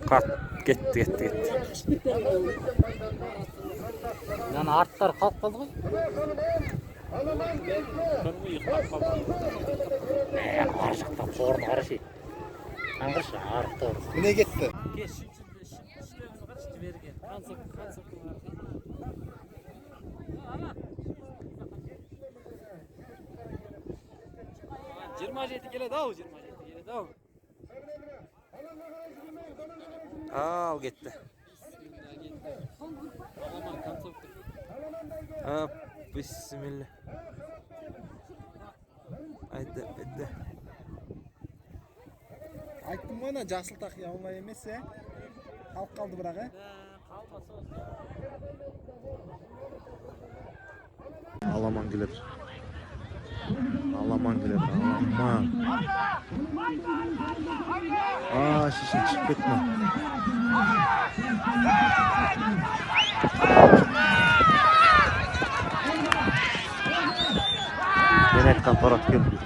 Қат, кетті, кетті, кетті. Мына арттары қалып қалды ғой. Ар жақта торды қарашы. Аңғыршы, ар тор. Міне кетті. Жиырма жеті келеді ау, 27 келеді ау. Ал кетті. Аламан концовка. Ап, бисмилля. Айда, айда. Айттым ғой ана жасыл тақия оңай емес, ә? Қалып қалды бірақ, ә? Аламан келеді. Аламан келеді, аламан. А, шешін шығып кетті ма? Мен айтқан торат келді.